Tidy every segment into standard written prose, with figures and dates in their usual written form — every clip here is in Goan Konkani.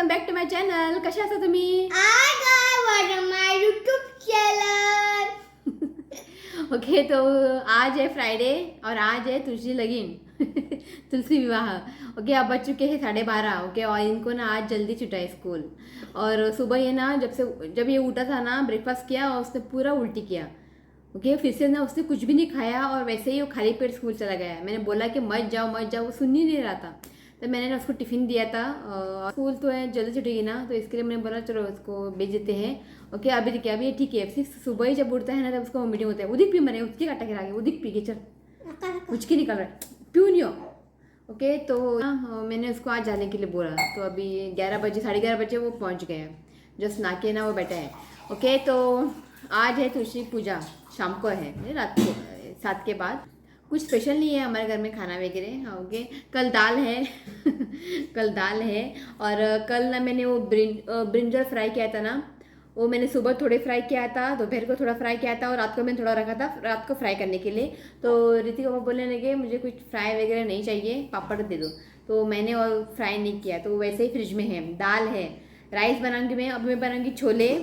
Welcome back to my channel. कसे आसा तुम्ही? Hi guys, welcome my YouTube channel. Okay, तो आज है फ्राइडे और आज है तुलसी लगीन, तुलसी विवाह। ओके, अब बज चुके हैं 12:30। ओके, और इनको ना आज जल्दी छुटा है स्कूल। और सुबह ये ना जब ये उठा था ना, ब्रेकफास्ट किया और उसने पूरा उल्टी किया। ओके, फिर से ना उसने कुछ भी नहीं खाया और वैसे ही वो खाली पेट स्कूल चला गया। मैंने बोला कि मत जाओ मत जाओ, वो सुन ही नहीं रहा था। तो मैंने ना उसको टिफ़िन दिया था। स्कूल तो है जल्दी छुटेगी ना, तो इसके लिए मैंने बोला चलो उसको भेज देते हैं। ओके, अभी देखिए अभी ये ठीक है। सिर्फ सुबह ही जब उठता है ना तब उसको वोमिटिंग होता है। उदिक पी मरे उसकी काटा के आगे उदिक पी के चल उचकी निकल रहा है प्यू नहीं हो। ओके, तो हाँ, मैंने उसको आज जाने के लिए बोला, तो अभी 11 बजे 11:30 बजे वो पहुंच गया। जस्ट नहा के ना वो बैठा है। ओके, तो आज है तुलसी पूजा, शाम को है, रात को 7 के बाद। कुछ स्पेशल नहीं है हमारे घर में खाना वगैरह। हाँ, ओके, कल दाल है कल दाल है। और कल ना मैंने वो ब्रिंजल फ्राई किया था ना, वो मैंने सुबह थोड़े फ्राई किया था, दोपहर को थोड़ा फ्राई किया था और रात को मैंने थोड़ा रखा था रात को फ्राई करने के लिए। तो ऋतिक पापा बोलने लगे मुझे कुछ फ्राई वगैरह नहीं चाहिए, पापड़ दे दो। तो मैंने और फ्राई नहीं किया, तो वैसे ही फ्रिज में है। दाल है, राइस बनाऊँगी मैं। अब मैं बनाऊँगी छोले।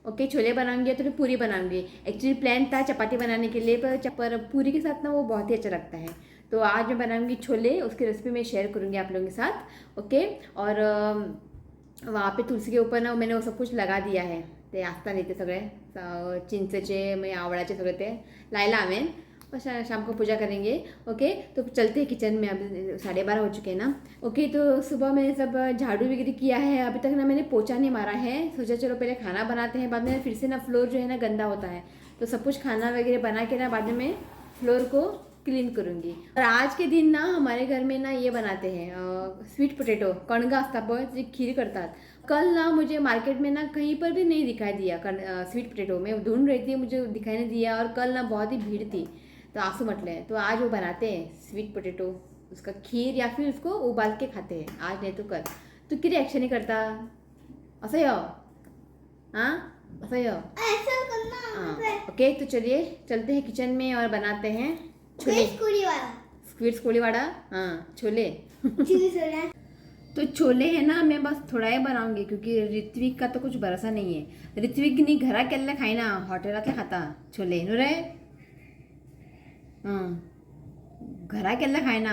ओके, छोले बनाऊँगी तो फिर पूरी बनाऊँगी। एक्चुअली प्लान था चपाती बनाने के लिए, पर पूरी के साथ ना वो बहुत ही अच्छा लगता है। तो आज मैं बनाऊँगी छोले, उसकी रेसिपी मैं शेयर करूँगी आप लोगों के साथ। ओके, और वहाँ पे तुलसी के ऊपर ना मैंने वो सब कुछ लगा दिया है। ते आसता न्ही ते सगळे चिंचेचे मागीर आवळाचे सगळे ते लायला हांवें। और शाम को पूजा करेंगे। ओके, तो चलते हैं किचन में। अभी 12:30 हो चुके हैं ना। ओके, तो सुबह मैंने सब झाड़ू वगैरह किया है। अभी तक ना मैंने पोछा नहीं मारा है। सोचा चलो पहले खाना बनाते हैं, बाद में फिर से ना फ्लोर जो है ना गंदा होता है, तो सब कुछ खाना वगैरह बना के ना बाद में मैं फ्लोर को क्लीन करूँगी। और आज के दिन ना हमारे घर में ना ये बनाते हैं स्वीट पोटैटो, कणगा असता पळय, जी खीर करतात। कल ना मुझे मार्केट में ना कहीं पर भी नहीं दिखाई दिया स्वीट पोटैटो। मैं ढूंढ रही थी, मुझे दिखाई नहीं दिया। और कल ना बहुत ही भीड़ थी, तो आंसू म्हटले तो आज वो बनाते हैं स्वीट पोटैटो, उसका खीर या फिर उसको उबाल के खाते हैं, आज नहीं तो कल। तू किती ॲक्शन करता असं यो, हाँ असं यो। ऐसा करना। हाँ, ओके, तो चलिए चलते हैं किचन में और बनाते हैं छोले। वाला स्क्विड्स कोळीवाड़ा, हाँ छोले। चिली सोडा। तो छोले है ना मैं बस थोड़ा ही बनाऊंगी, क्योंकि ऋत्विक का तो कुछ भरोसा नहीं है। ऋत्विक नी घरा केल्ले खायना, हॉटेलातले खाता छोले न्हू रे। हाँ, घरा केल्ले खायना,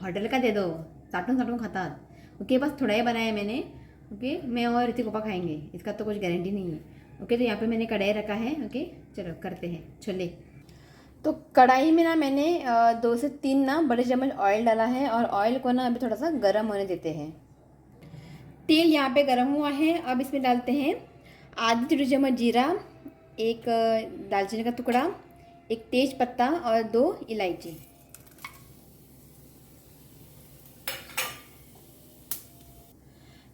हॉटेल का दे दो, चाटून चाटून खातात। ओके, बस थोड़ा ही बनाया मैंने। ओके, मैं और ऋतिक पापा खाएंगे, इसका तो कुछ गारंटी नहीं है। ओके, तो यहाँ पे मैंने कढ़ाई रखा है। ओके, चलो करते हैं छोले। तो कढ़ाई में ना मैंने 2 से 3 ना बड़े चम्मच ऑयल डाला है और ऑयल को ना अभी थोड़ा सा गर्म होने देते हैं। तेल यहाँ पे गर्म हुआ है। अब इसमें डालते हैं आधी छोटी चम्मच जीरा, एक दालचीनी का टुकड़ा, एक तेज पत्ता और 2 इलायची।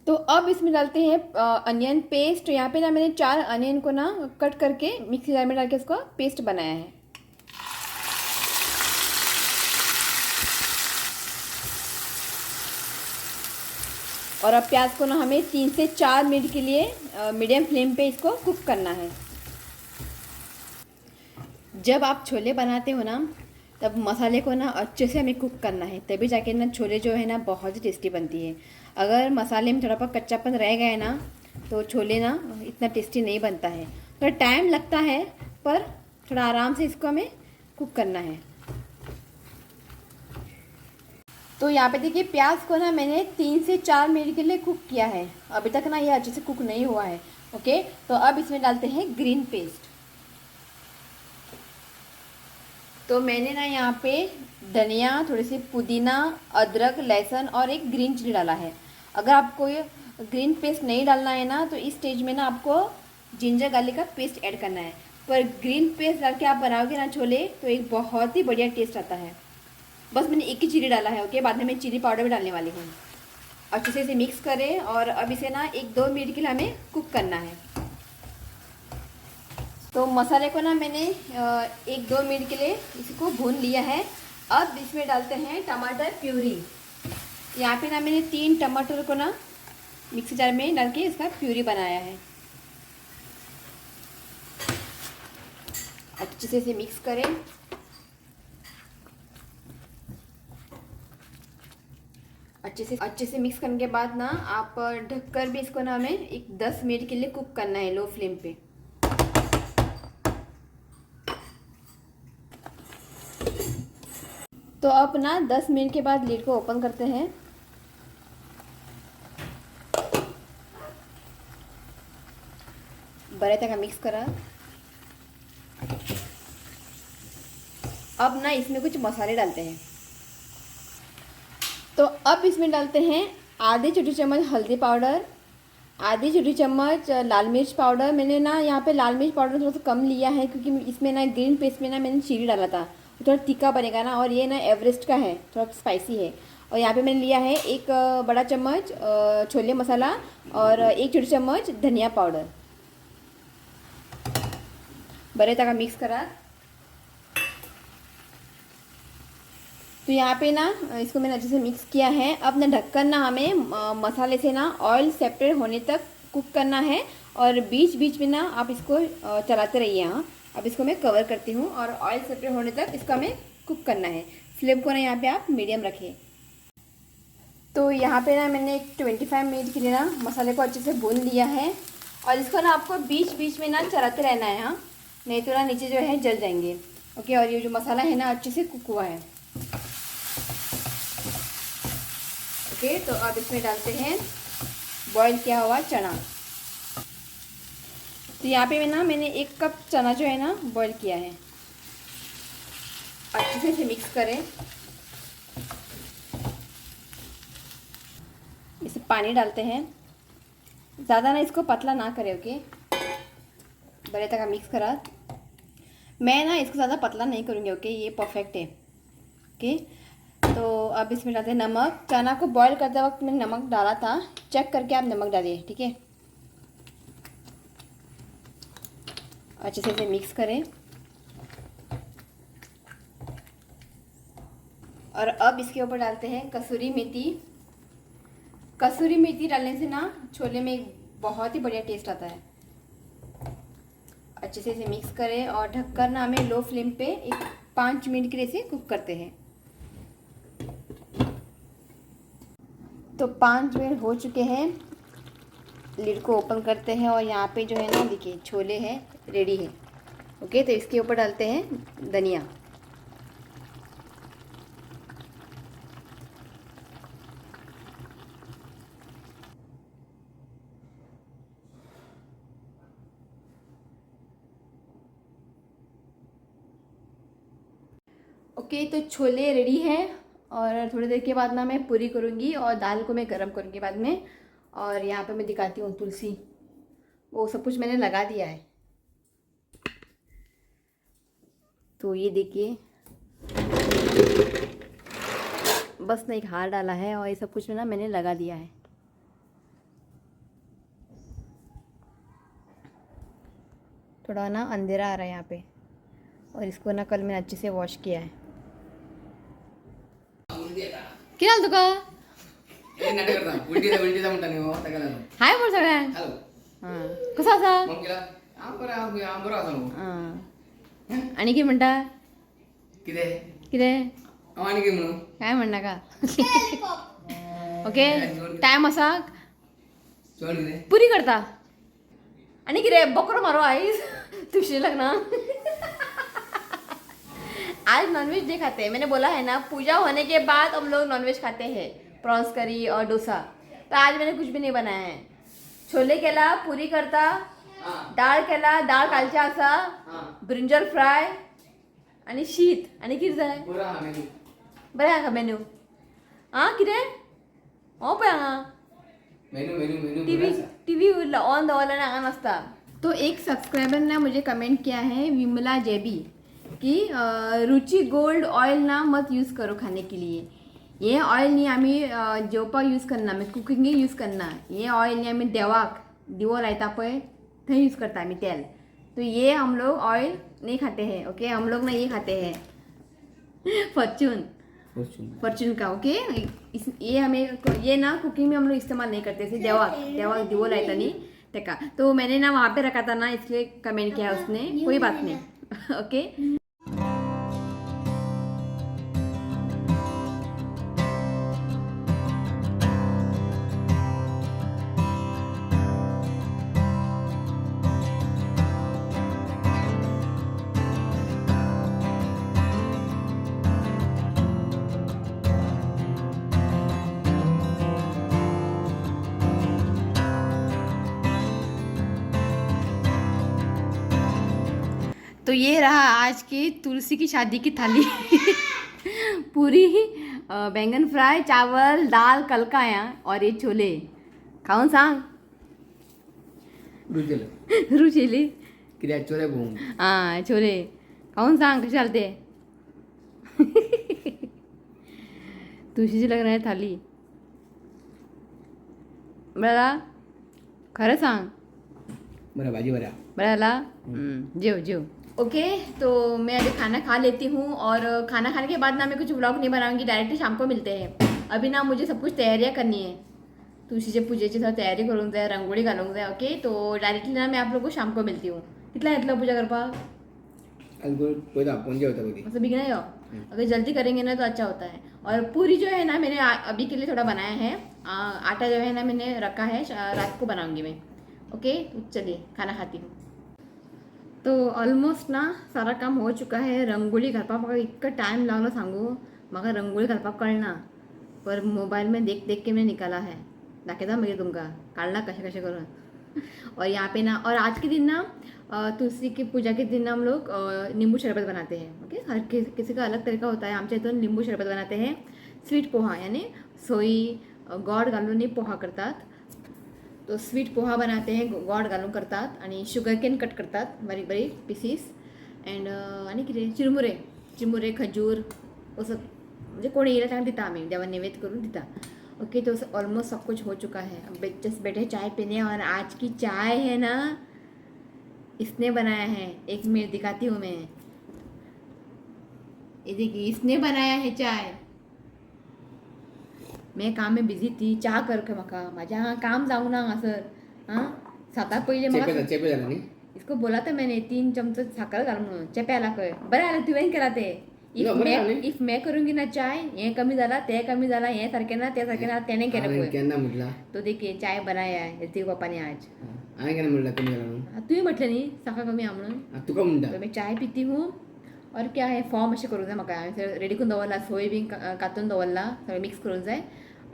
तो अब इसमें डालते हैं अनियन पेस्ट। यहाँ पे ना मैंने 4 अनियन को ना कट करके मिक्सी जार में डाल के उसको पेस्ट बनाया है। और अब प्याज को ना हमें 3 से 4 मिनट के लिए मीडियम फ्लेम पे इसको कुक करना है। जब आप छोले बनाते हो ना तब मसाले को ना अच्छे से हमें कुक करना है, तभी जाके ना छोले जो है ना बहुत ही टेस्टी बनती है। अगर मसाले में थोड़ा बहुत कच्चापन रह गया ना तो छोले ना इतना टेस्टी नहीं बनता है। थोड़ा टाइम लगता है, पर थोड़ा आराम से इसको हमें कुक करना है। तो यहाँ पे देखिए प्याज को ना मैंने 3 से 4 मिनट के लिए कुक किया है। अभी तक ना ये अच्छे से कुक नहीं हुआ है। ओके, तो अब इसमें डालते हैं ग्रीन पेस्ट। तो मैंने ना यहाँ पे धनिया, थोड़ी सी पुदीना, अदरक, लहसुन और एक ग्रीन चिली डाला है। अगर आपको ये ग्रीन पेस्ट नहीं डालना है ना तो इस स्टेज में ना आपको जिंजर गार्लिक का पेस्ट ऐड करना है। पर ग्रीन पेस्ट डाल के आप बनाओगे ना छोले तो एक बहुत ही बढ़िया टेस्ट आता है। बस मैंने एक ही चिली डाला है। ओके, बाद में मैं चिली पाउडर भी डालने वाली हूँ। अच्छे से इसे मिक्स करें और अब इसे ना 1-2 मिनट के लिए हमें कुक करना है। तो मसाले को ना मैंने 1-2 मिनट के लिए इसको भून लिया है। अब इसमें डालते हैं टमाटर प्यूरी। यहाँ पे ना मैंने 3 टमाटर को ना मिक्सी जार में डाल के इसका प्यूरी बनाया है। अच्छे से इसे मिक्स करें। अच्छे से मिक्स करने के बाद ना आप ढककर भी इसको ना हमें एक 10 मिनट के लिए कुक करना है लो फ्लेम पे। तो अब ना 10 मिनट के बाद लीड को ओपन करते हैं। बरे तक मिक्स करा। अब ना इसमें कुछ मसाले डालते हैं। तो अब इसमें डालते हैं आधी छोटी चम्मच हल्दी पाउडर, आधी छोटी चम्मच लाल मिर्च पाउडर। मैंने ना यहाँ पे लाल मिर्च पाउडर थोड़ा सा कम लिया है क्योंकि इसमें ना ग्रीन पेस्ट में ना मैंने चिली डाला था, थोड़ा तीखा बनेगा ना। और ये ना एवरेस्ट का है, थोड़ा स्पाइसी है। और यहाँ पे मैंने लिया है 1 बड़ा चम्मच छोले मसाला और 1 छोटी चम्मच धनिया पाउडर। बरे तक मिक्स करा। तो यहाँ पे ना इसको मैंने अच्छे से मिक्स किया है। अब ना ढक्कन ना हमें मसाले से ना ऑयल सेपरेट होने तक कुक करना है और बीच बीच में ना आप इसको चलाते रहिए। हाँ, अब इसको मैं कवर करती हूँ और ऑयल सेपरेट होने तक इसको हमें कुक करना है। फ्लेम को ना यहाँ पे आप मीडियम रखें। तो यहाँ पे ना मैंने 25 मिनट के लिए ना मसाले को अच्छे से भून लिया है और इसको ना आपको बीच बीच में ना चलाते रहना है। हाँ, नहीं तो ना नीचे जो है जल जाएंगे। ओके, और ये जो मसाला है ना अच्छे से कुक हुआ है। ओके, तो अब इसमें डालते हैं बॉईल किया हुआ चना। तो यहाँ पे मैंने 1 कप चना जो है ना बॉईल किया है। अच्छे से इसे मिक्स करें। इसे पानी डालते हैं, ज़्यादा ना इसको पतला ना करें। ओके, बड़े तक मिक्स करा। मैं ना इसको ज़्यादा पतला नहीं करूँगी। ओके, ये परफेक्ट है। ओके, तो अब इसमें डालते हैं नमक। चना को बॉईल करते वक्त मैंने नमक डाला था, चेक करके आप नमक डालिए, ठीक है। अच्छे से इसे मिक्स करें। और अब इसके ऊपर डालते हैं कसूरी मेथी। कसूरी मेथी डालने से ना छोले में एक बहुत ही बढ़िया टेस्ट आता है। अच्छे से इसे मिक्स करें और ढककर ना हमें लो फ्लेम पे एक 5 मिनट के लिए इसे कुक करते हैं। तो 5 मिनट हो चुके हैं, लिड को ओपन करते हैं और यहाँ पे जो है ना देखिए छोले हैं रेडी है। ओके, तो इसके ऊपर डालते हैं धनिया। ओके, तो छोले रेडी है और थोड़ी देर के बाद ना मैं पूरी करूँगी और दाल को मैं गरम करूँगी बाद में। और यहाँ पे मैं दिखाती हूँ तुलसी, वो सब कुछ मैंने लगा दिया है। तो ये देखिए, बस ना एक हार डाला है और ये सब कुछ ना मैंने लगा दिया है। थोड़ा ना अंधेरा आ रहा है यहाँ पे और इसको ना कल मैंने अच्छे से वॉश किया है। किती झालं तुका? हाय बोल सगळ्यांक। हां, कसं आसा? हां, आनी कितें म्हणटा? कितें काय म्हणनाका? ओके, टायम आसा, पुरी करता। आनी कितें बकरो मारो आयज तुळशी लग्नाक। आज नॉनवेज नहीं खाते हैं, मैंने बोला है ना, पूजा होने के बाद हम लोग नॉनवेज खाते हैं, प्रॉन्स करी और डोसा। तो आज मैंने कुछ भी नहीं बनाया है। छोले केला, पुरी करता, डाळ केला, डाळ कालच्या आसा, ब्रिंजल फ्राय आणि शीत। आणि कितें जाय? बरें आहा मेन्यू। आं कितें? हो पळय हांगा टीवी ऑन दवरला आनी हांगा नासता। तो एक सब्सक्राइबर ने मुझे कमेंट किया है, विमला जेबी, कि रुचि गोल्ड ऑयल ना मत यूज़ करो खाने के लिए। ये ऑयल न्ही आमी जेवपाक यूज करना, आमी कुकिंगेक यूज करना। ये ऑयल न्ही आमी देवाक दिवो लायता पळय थंय यूज करता आमी तेल। तो ये हम लोग ऑयल नहीं खाते हैं। ओके, हम लोग ना ये खाते हैं फॉर्चून, फॉर्चून का। ओके, ये हमें ये ना कुकिंग में हम लोग इस्तेमाल नहीं करते, जैसे देवाक देवाक दिवो लायता न्ही तेका। तो मैंने ना वहाँ पे रखा था ना, इसलिए कमेंट किया उसने। कोई बात नहीं। ओके, तो ये रहा आज की तुलसी की शादी की थाली। पूरी, बैंगन फ्राय, चावल, दाल कलका और ये छोले। खाऊन सांग। रुच येयलें। रुच येयली। कित्याक चोले पळोवंक। आं, छोले खाऊन सांग कशें जालें ते। तुळशीची लग्न आहे थाली। बरं, खरं सांग। बरं, भाजी बऱ्या। बरं झाला। जेव जेव। ओके, तो मैं अभी खाना खा लेती हूँ और खाना खाने के बाद ना मैं कुछ व्लॉग नहीं बनाऊंगी, डायरेक्टली शाम को मिलते हैं। अभी ना मुझे सब कुछ तैयारियाँ करनी है, तुळशीच्या पूजेची सगळं तयारी करूंक जाय, रंगोळी घालूंक जाय। ओके, तो डायरेक्टली ना मैं आप लोग को शाम को मिलती हूँ। कितला येतलो पूजा करपाक? आज पळयता, पणजे वता पयलीं। मतलब बिगना हो, अगर जल्दी करेंगे ना तो अच्छा होता है। और पूरी जो है ना मैंने अभी के लिए थोड़ा बनाया है, आटा जो है ना मैंने रखा है, रात को बनाऊंगी मैं। ओके, तो चलिए खाना खाती हूँ। तो ऑलमोस्ट ना सारा काम हो चुका है। रंगोली घालपाक म्हाका इतका टायम लागलो सांगू, म्हाका रंगोली घालपाक कळना, पर मोबायल में देख देख के मैंने निकाला है। दाखयता मागीर तुमकां काडला कशें कशें करून। और यहाँ पे ना, और आज के दिन ना तुलसी की पूजा के दिन हम लोग नींबू शरबत बनाते हैं। ओके, हर किसी का अलग तरीका होता है। आमच्या इथून लिंबू शरबत बनाते हैं, स्वीट पोहा, यानी सोई गोड घालून पोहा करतात। तो स्वीट पोहा बनाते हैं, गोड घालून करतात आणि शुगर केन कट करतात बारीक बारीक पीसीस अँड आनी कितें चिरमुरे, चिरमुरे खजूर वो सब, म्हणजे कोण येयला तांकां दिता आमी, देवा नैवेद्य करून दिता। ओके, तो ऑलमोस्ट सब कुछ हो चुका है। अब जस्ट बैठे चाय पीने और आज की चाय है ना इसने बनाया है। एक मिनट दिखाती हूँ मैं, ये देखिए इसने बनाया है चाय। मैं काम में बिजी थी, च्या कर खंय म्हाका, म्हाज्या हांगा काम जावंक ना हांगासर। आं, साताक पयलीं चेपे म्हाका चेपे जाला न्ही। इसको बोला था मैंने 3 चमचे साखर घाल म्हणून, चेपे आला खंय। बरें जालें तुवें केलां तें। If ना, बरें मैं जालें। If मैं करूंगी ना चाय, हें कमी जाला तें कमी जाला, हें सारकें ना तें सारकें ना, तेणें केलें हांवें पळय। केन्ना म्हटलां? तो देखिए चाय बनाया है ऋतिक पापा ने आज। हांवें केन्ना म्हटलां कमी जाला म्हणून? तुवें म्हटलें न्ही साखर कमी आहा म्हणून। आं, तुका म्हणटा। तो मैं चाय पीती हूँ और क्या है फॉर्म अशें करूंक जाय म्हाका, हांवें रेडी करून दवरला, सोय बीन कातून दवरला, सगळें मिक्स करूंक जाय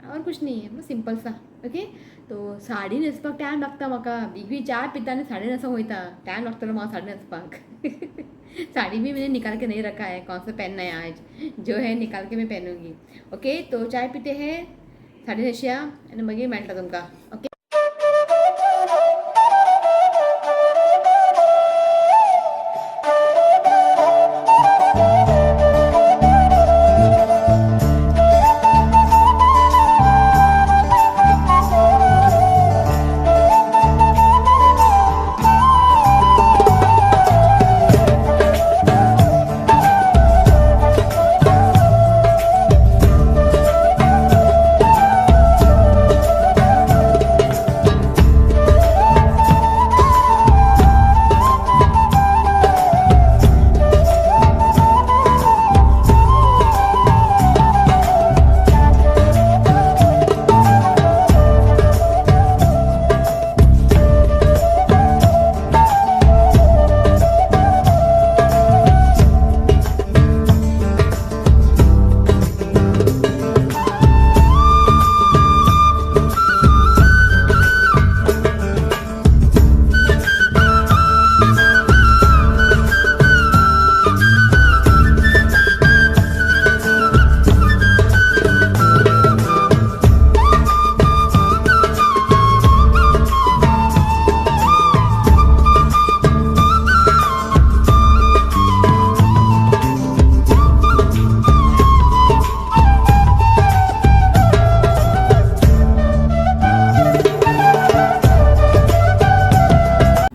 और कुछ नहीं है, बस सिंपल सा। ओके, तो साडी न्हेसपाक टायम लागता म्हाका, बेगीन च्या पिता आनी साडी न्हेसोंक वयता, टायम लागतलो म्हाका साडी न्हेसपाक। साड़ी भी मैंने निकाल के नहीं रखा है, कौन सा पहनना है आज, जो है निकाल के मैं पहनूंगी। ओके, तो चाय पीते हैं, साडी न्हेसया आनी मागीर मेळटा तुमकां। ओके।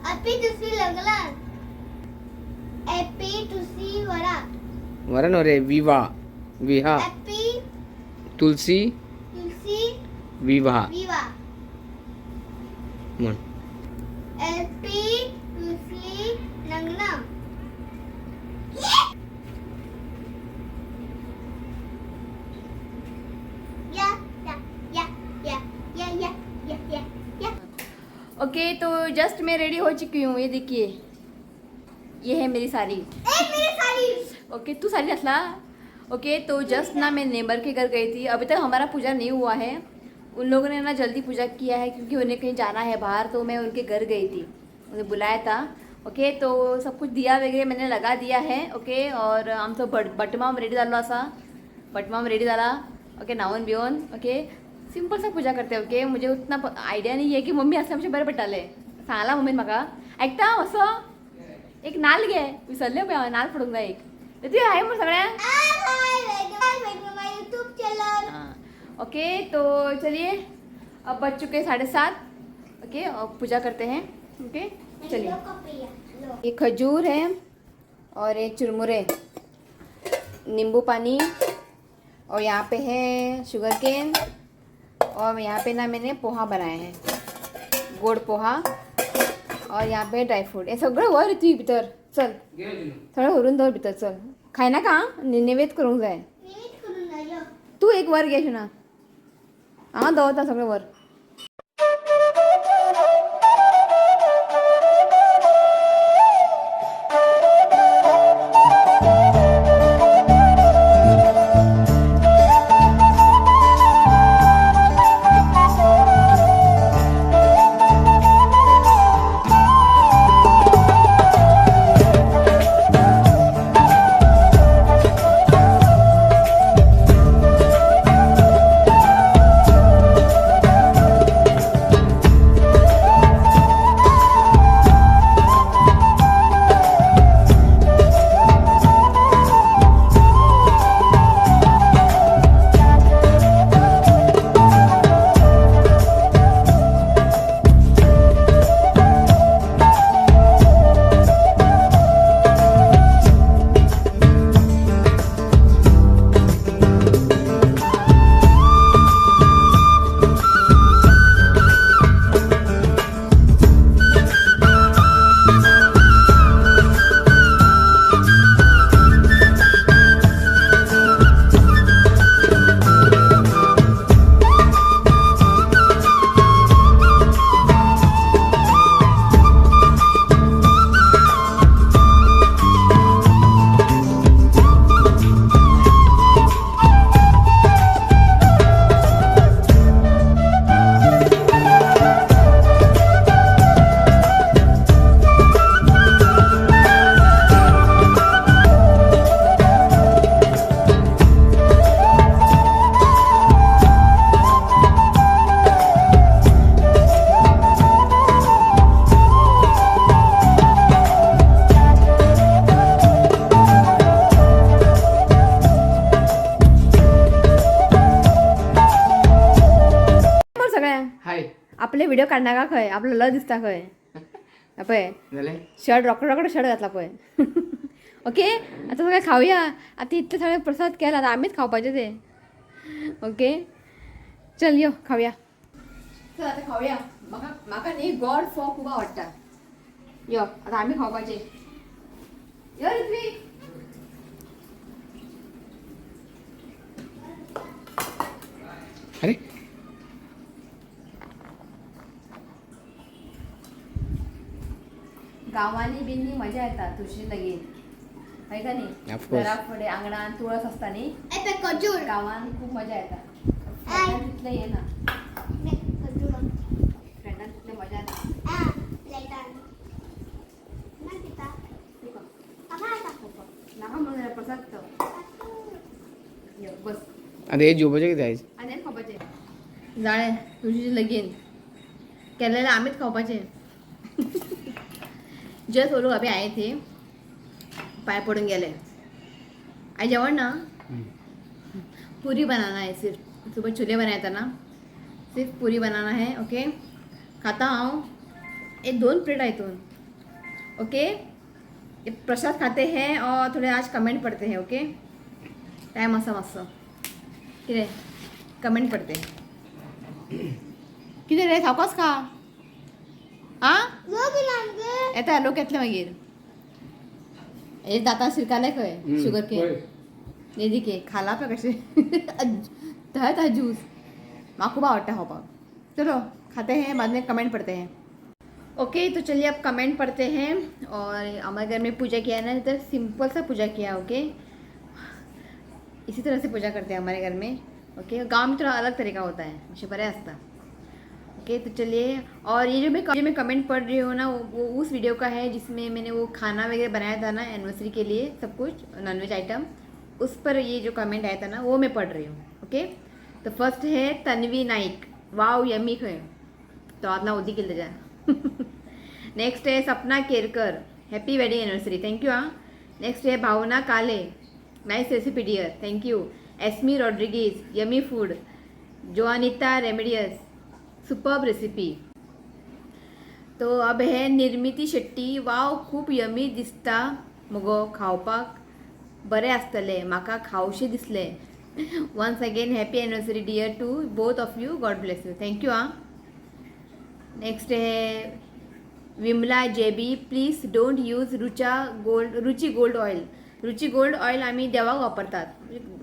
Happy तुळशी लग्न, हॅपी तुळशी वरा, वरा न्हू रे, विवाह, विहा। हॅपी तुलसी तुळशी विवाह विवाह। म्हण। हॅपी तुळशी लग्न। या या या या या या या या या। ओके, तो जस्ट मैं रेडी हो चुकी हूँ, ये देखिए ये है मेरी साड़ी। ए मेरी साड़ी। ओके, तू साड़ी घातला। ओके, तो जस्ट ना मैं नेबर के घर गई थी, अभी तक हमारा पूजा नहीं हुआ है, उन लोगों ने ना जल्दी पूजा किया है क्योंकि उन्हें कहीं जाना है बाहर, तो मैं उनके घर गई थी, उन्हें बुलाया था। ओके, तो सब कुछ दिया वगैरह मैंने लगा दिया है। ओके, और आमचो बटमाम रेडी जाल्लो आसा, बटमाम रेडी जाला। ओके, न्हांवन बिवन ओके सिंपल सा पूजा करते। ओके, मुझे उतना आयडिया नहीं है की मम्मी आसल्यार मातशें बरें पडटालें, सांगलां मम्मीन म्हाका। आयकता असो एक नाल घे, विसरलें पळय हांव, नाल फोडूंक जाय एक। ऋत्विक हाय म्हण सगळ्यांक। My YouTube channel. हाँ, ओके, तो चलिए अब बज चुके हैं 7:30। ओके, अब पूजा करते हैं। ओके चलिए, ये खजूर है और ये चुरमुरे, नींबू पानी, और यहाँ पे है शुगर केन, और यहाँ पे ना मैंने पोहा बनाया है, गोड पोहा, और यहाँ पे ड्राय फ्रूट। हे सगळं वर ऋत्विक भितर चल, सगळं व्हरून दवर भितर चल। खायनाका आं, नैवेद्य करूंक जाय। तूं एक वर घे शिणा, हांगा दवरता सगळें वर। हाय, आपले व्हिडिओ काढणार का खंय, आपलो ल दिसता खंय पळय, जालें? शर्ट रोकडो रोकडो शर्ट घातला पळय। ओके, आतां सगळें खावया, आतां इतले सगळे प्रसाद केला, आतां आमीच खावपाचे ते। ओके चल यो खावया, चल आतां खावया। म्हाका म्हाका न्ही गोड फोव खूब आवडटा। यो आतां आमी खावपाचे। यो ऋत्विक, अरे गांवांनी बीन न्ही मजा येता तुळशी लगीन, हय का न्ही? Of course. घरा फुडें आंगणान तुळस आसता न्ही, खजूर गांवान खूब मजा येता। फ्रेंडान तितलें येना, फ्रेंडान तितलें मजा येना। नाका म्हणून जाल्यार प्रसाद तो यो बस। आतां हे जेवपाचें कितें आयज? आनी हें खावपाचें जाळें तुळशीचें लगीन केलेलें आमीच खावपाचें। जस्ट वो लोग अभी आए थे, पाय पडून गेले। आई जेवण ना, पूरी बनाना है सिर्फ, सुबह चूल्हे बनाया था ना, सिर्फ पूरी बनाना है। ओके खाता हांव, एक दोन प्लेट आयतून। ओके ये प्रसाद खाते हैं और थोड़े आज कमेंट पढ़ते हैं। ओके टाइम आसा मातसो, कितें कमेंट पढ़ते कितें रे, सावकाश खा आं, येता लोक येतले मागीर। हे दातां शिरकाले खंय शुगर केन नेदी केक खाला पळय कशें थंय था ज्यूस, म्हाका खूब आवडटा खावपाक। चलो खाते हैं, बाद में कमेंट पढ़ते हैं। ओके तो चलिए अब कमेंट पढ़ते हैं। और हमारे घर में पूजा किया है ना, इधर सिंपल सा पूजा किया। ओके इसी तरह से पूजा करते हैं हमारे घर में। ओके गांव में थोड़ा अलग तरीका होता है, मातशें बरें आसता। ओके, तो चलिए। और ये जो मैं कमेंट पढ़ रही हूँ ना, वो उस वीडियो का है जिसमें मैंने वो खाना वगैरह बनाया था ना एनिवर्सरी के लिए, सब कुछ नॉनवेज आइटम, उस पर ये जो कमेंट आया था ना वो मैं पढ़ रही हूँ। ओके, तो फर्स्ट है तन्वी नाइक, वाव यमी खंय, तो आतना उदी केलं त्याच्या। नेक्स्ट है Sapna Kerkar, happy wedding anniversary, thank you. हाँ, नेक्स्ट है Bhavna Kale, nice recipe dear, thank you. Esme Rodrigues, yummy food. Joanita Remedios, superb recipe. तो अब है निर्मिती शेट्टी, वाव खूप यमी दिसता मगो, खावपाक बरें आसतलें, म्हाका खावशें दिसलें। Once again happy anniversary dear to both of you, God bless you, thank you. हाँ, नेक्स्ट है Vimala JB, please don't use Rucha gold, Ruchi gold oil. Ruchi gold oil आम्ही देवाक वापरतात,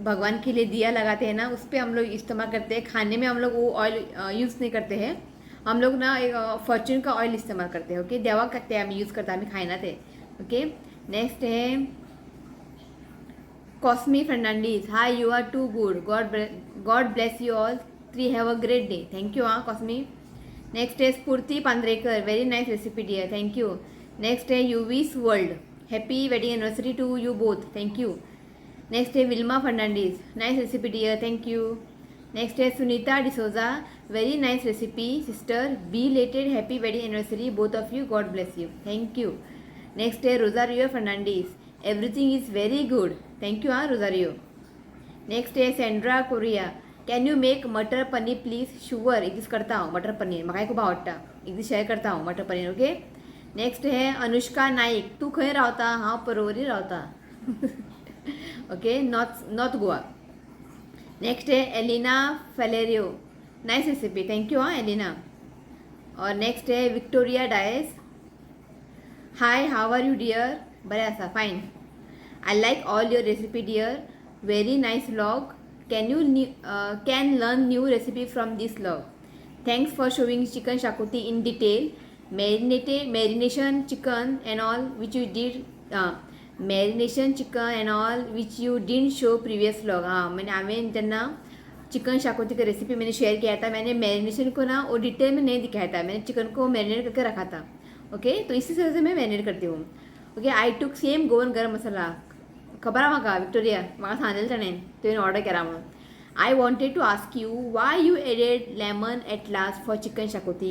भगवान के लिए दिया लगाते हैं ना, उस पर हम लोग इस्तेमाल करते हैं। खाने में हम लोग वो ऑयल यूज़ नहीं करते हैं, हम लोग ना एक फॉर्च्यून का ऑयल इस्तेमाल करते हैं। ओके, देवाक ते आम्ही यूज करता, आम्ही खायना ते। Okay, next Hai Cosme Fernandes, hi you are too good, God bless you all three, have a great day, thank you. हाँ कॉस्मी। नेक्स्ट है Sphurti Pandrekar, very nice recipe dear, thank you. Next है Yuvi's world, happy wedding anniversary to you both, thank you. Next है Wilma Fernandes, nice recipe dear, thank you. Next है Sunita D'Souza, very nice recipe sister, belated happy wedding anniversary both of you, God bless you, thank you. Next है Rosario Fernandes, everything is very good, thank you. हाँ रोजारियो। नेक्स्ट है Sandra Correa, can you make matar paneer please? Sure, एक दीस करता हांव मटर पनीर, म्हाकाय खूब आवडटा, एक दीस शेअर करता हांव मटर पनीर। ओके, नेक्स्ट है अनुष्का नाईक, तूं खंय रावता? हांव पर्वरी रावता। Okay, north Goa. Next है Elina Falerio, nice recipe, thank you. हाँ एलिना। और नेक्स्ट है Victoria Dias, hi how are you dear? बरें आसा, fine. I like all your recipe dear, very nice vlog, can you can learn new recipe from this vlog, thanks for showing chicken xacuti in detail, marinated marination chicken and all which you did, marination chicken and all which you didn't show previous vlog. हाँ, मैंने हांवें जेन्ना चिकन शाकुती का रेसिपी मैंने शेयर किया था, मैंने मैरिनेशन को ना वो डिटेल में नहीं दिखाया था, मैंने चिकन को मैरिनेट करके रखा था। ओके, तो इसी तरह से मैं मैरिनेट करती हूँ। Okay, I took same Goan garam masala, खबर आहा म्हाका विक्टोरिया, म्हाका सांगलेलें ताणें तुवें ऑर्डर केला म्हणून। I wanted to ask you why you added lemon at last for chicken xacuti?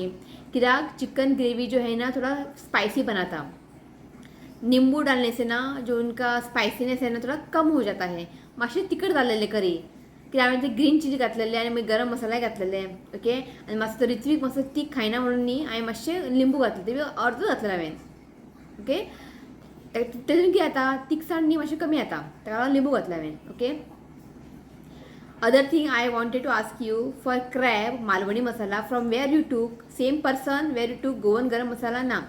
कित्याक चिकन ग्रेवी जो है ना थोड़ा स्पाइसी बनाता, नींबू डालने से ना जो उनका स्पायसीनेस है ना थोड़ा कम हो जाता है, मातशें तिखट जाल्लेलें करी, कित्याक हांवें ते ग्रीन चिली घातलेले आनी मागीर गरम मसालाय घातलेले। ओके, आनी मातसो तो ऋत्वीक मातसो तीख खायना म्हणून न्ही हांवें मातशें लिंबू घातलें, ते बी अर्दो घातलें हांवें। ओके, तेतून कितें जाता, तिखसाण न्ही मातशी कमी जाता, ताका लागून लिंबू घातलें हांवें। Okay, other thing I wanted to ask you for crab Malvani masala from where you took, same person where you took Goan garam masala ना?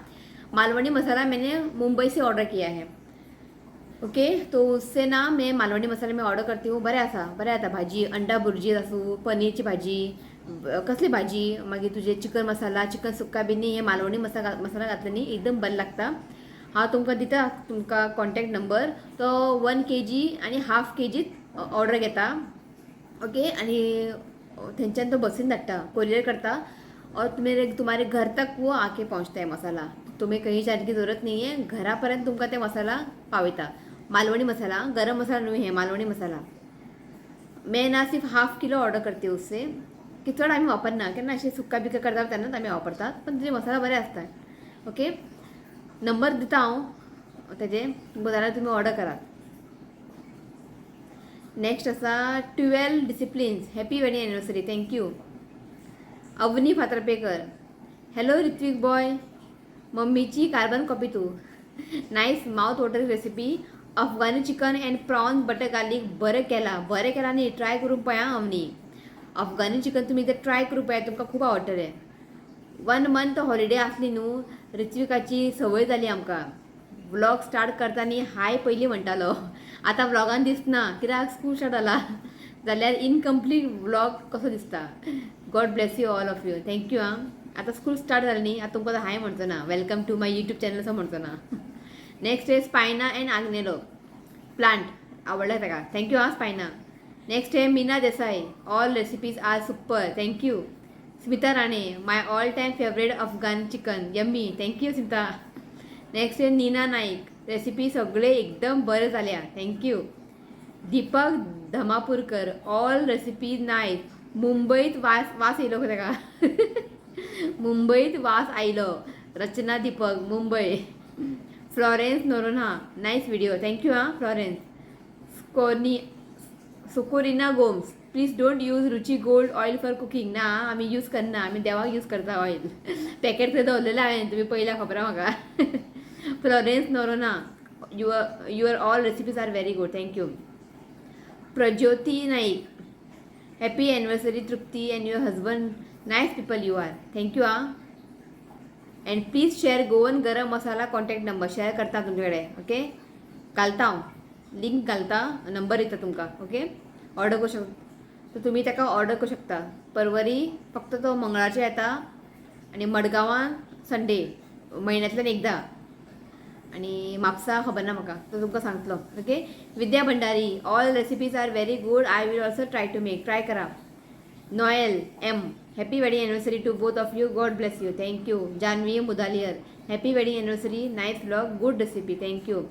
मालवणी मसाला मैंने मुंबई से ऑर्डर किया है। ओके, तो उससे ना मैं मालवणी मसाला मैं ऑर्डर करती हूँ, बरें आसा, बरें जाता भाजी, अंडा भुर्जी आसूं, पनीरची भाजी, कसली भाजी, मागीर तुजें चिकन मसाला, चिकन सुक्का बी न्ही, हे मालवणी मसाला घातले न्ही एकदम बरें लागता। हांव तुमकां दिता तुमकां कॉन्टेक्ट नंबर, तो 1 kg आनी हाफ केजी ऑर्डर घेता। ओके, आनी थंयच्यान तो बसीन धाडटा, कोरियर करता और तुम्हारे घर तक वो आके पहुंचता है मसाला, तुम्हें कहीं जाने की जरूरत नहीं है, घरा पर्यंत तुमकां ते मसाला पावयता। मालवणी मसाला, गरम मसाला न्हू हे मालवणी मसाला। मैं ना सिर्फ हाफ किलो ऑर्डर करते उससे, की चड आमी वापरना, केन्ना अशें सुक्का बिक्का करता तेन्नाच आमी वापरतात, पण तेजे मसाला बरे आसता। ओके, नंबर दिता हांव तेजे, तुमकां जाल्यार तुमी ऑर्डर करात। नेक्स्ट आसा 12 disciplines, happy wedding anniversary, thank you. Avani Fatarpekar, hello Ritvik boy, मम्मीची कार्बन कॉपी तूं, nice mouth water recipe, Afghani chicken and prawn butter garlic बरें केलां, बरें केलां न्ही, ट्राय करून पळया अवनी। अफगानी चिकन तुमी एकदां ट्राय करून पळया, तुमकां खूब आवडटलें। 1 मंथ हॉलिडे आसली न्हू, ऋत्विकाची संवय जाली आमकां, व्लॉग स्टार्ट करता न्ही हाय पयलीं म्हणटालो, आतां व्लॉगान दिसना कित्याक स्कूल स्टार्ट जाला, जाल्यार इनकम्प्लीट व्लॉग कसो दिसता। God bless you all of you, thank you. आं, आतां स्कूल स्टार्ट जालें न्ही, आतां तुमकां हाय म्हणचो ना, welcome to my YouTube channel असो म्हणचो ना। नेक्स्ट आहे स्पायना अँड आग्नेलो प्लांट, आवडला ताका, thank you. आं स्पायना। नेक्स्ट आहे Meena Desai, all recipes are super, thank you. Smita Rane, my all time favourite Afghan chicken, yummy, thank you Smita. Next आहे नीना नाईक, रेसिपी सगळे एकदम बरें जाल्या, thank you. Deepak Dhamapurkar, all recipe nice, मुंबईत वास वास येयलो खंय ताका, मुंबईत वास आयलो. Rachana Deepak, Mumbai. Florence Noronha, nice video, thank you हां Florence. स्कोनी Socorina Gomes, please don't use Ruchi Gold oil for cooking. ना, आमी यूज करना, आमी देवाक यूज करता ऑयल. पॅकेट थंय दवरलेलें हांवें, तुमी पयल्या खबर आहा म्हाका. Florence Noronha, your all recipes are very good, thank you. Prajyoti Naik, happy anniversary Trupti and your husband, nice people you are, thank you ah. And please share Goan garam masala contact number, share करता तुमचे कडेन. ओके, घालता हांव लिंक घालता, नंबर दिता तुमकां. ओके, ऑर्डर करूं शकता तर तुमी ताका ऑर्डर करूं शकता. परवरी फक्त तो मंगळारचो येता आनी मडगांवान संडे म्हयन्यांतल्यान एकदां, आनी म्हापसा खबर ना म्हाका, तो तुमकां सांगतलो. Okay, Vidya Bhandari, all recipes are very good, I will also try to make, try करा. Noel M, happy wedding anniversary to both of you, God bless you, thank you. Janvi Mudaliar, happy wedding anniversary, nice vlog, good recipe, thank you.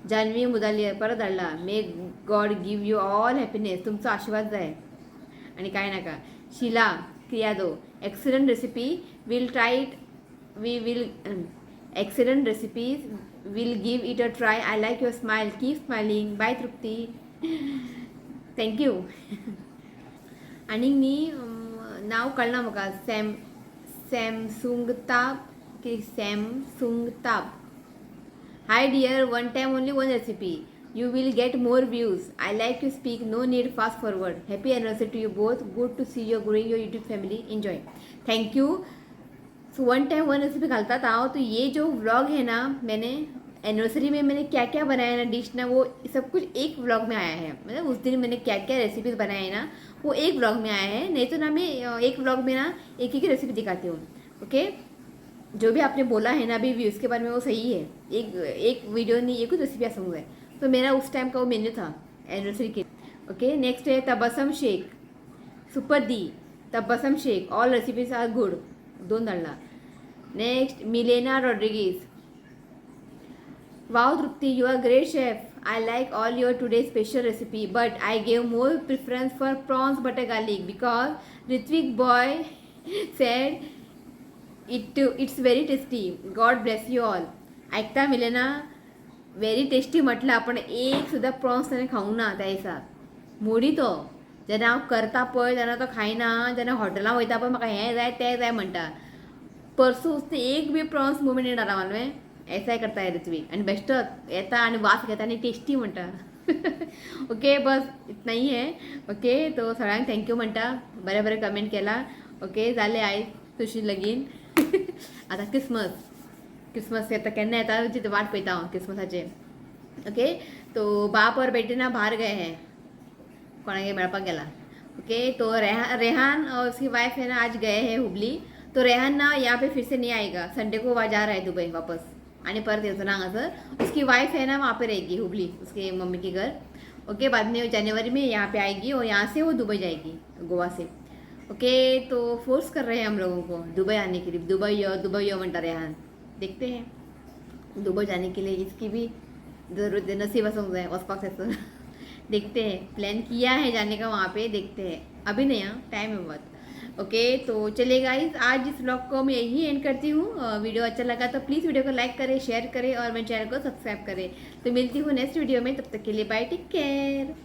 Janvi Mudaliar परत धाडला, may God give you all happiness, तुमचो आशिर्वाद जाय आनी कांय नाका. Sheila Criado, excellent recipe, will try it, we will excellent recipes, will give it a try. I like your smile, keep smiling, bye Trupti, thank you. आनीक न्ही नांव कळना म्हाका, सॅम सॅमसुंगताब की सॅमसुंगताब. Hi dear, one time only one recipe, you will get more views. I like you speak, no need fast forward. Happy anniversary to you both, good to see you growing your YouTube family, enjoy, thank you. So one time one recipe घालता था. तो ये जो व्लॉग है ना, मैंने एनिवर्सरी में मैंने क्या क्या बनाया ना डिश ना, वो सब कुछ एक व्लॉग में आया है. मतलब उस दिन मैंने क्या क्या रेसिपीज़ बनाए हैं ना, वो एक व्लॉग में आया है. नहीं तो ना मैं एक व्लॉग में ना एक एक रेसिपी दिखाती हूँ. ओके, जो भी आपने बोला है ना अभी व्यूज़ के बारे में, वो सही है. एक एक वीडियो नहीं, एक रेसिपी आसूंक जाय. तो मेरा उस टाइम का वो मेन्यू था anniversary K. Okay, next Hai Tabassum Shaikh, super the Tabassum Shaikh, all recipes are good, दोन धाडला. Next Milena Rodrigues, wow Trupti, you are great chef, I like all your today special recipe, but I gave more preference for prawns butter garlic because Ritvik boy said it's very tasty. God bless you all. आयकता Milena, very tasty म्हटलं, पण एक सुद्दां प्रॉन्स ताणें खावंक ना त्या दिसा. मोडी तो, जेन्ना हांव करता पळय तेन्ना तो खायना, जेन्ना हॉटेलां वयता पळय म्हाका हें जाय तें जाय म्हणटा. परसू एक भी प्रॉन्स मुंह में नहीं डाला मालूम है. ऐसा ही करता है ऋत्विक, आणि बेस्टच येता आणि वास घेता आणि टेस्टी म्हणटा. ओके, बस इतना ही है. ओके, तो सगळ्यांक thank you म्हणटा, बरें बरें कमेंट केला. ओके, जालें आयज तुशी लगीन. आतां क्रिसमस, क्रिसमस येता केन्ना येता जी वाट पळयता हांव क्रिसमसाचे. ओके, तो बाप और बेटे ना बाहर गए हैं, कोणागे मेळपाक गेला. ओके, तो रेहान और उसकी वाइफ है ना आज गए हैं हुबली. तो रेहान ना यहाँ पे फिर से नहीं आएगा, संडे को वहाँ जा रहा है दुबई वापस, आणि परत येतो ना हांगासर. उसकी वाइफ है ना वहाँ पे रहेगी हुबली, उसके मम्मी के घर. ओके, बाद में जनवरी में यहाँ पे आएगी और यहाँ से वो दुबई जाएगी गोवा से. ओके, तो फोर्स कर रहे हैं हम लोगों को दुबई आने के लिए. दुबई यो, दुबई यो म्हणटा रेहान. देखते हैं, दुबई जाने के लिए इसकी भी जरूरत है, नसीब आसूंक जाय वचपाक थंयसर. देखते हैं, प्लान किया है जाने का वहाँ पे, देखते हैं, अभी नहीं, हाँ टाइम है बहुत. ओके, तो चलिए गाइस, आज इस व्लॉग को मैं यही एंड करती हूँ. वीडियो अच्छा लगा तो प्लीज़ वीडियो को लाइक करें, शेयर करें और मेरे चैनल को सब्सक्राइब करें. तो मिलती हूँ नेक्स्ट वीडियो में, तब तक के लिए बाय, टेक केयर.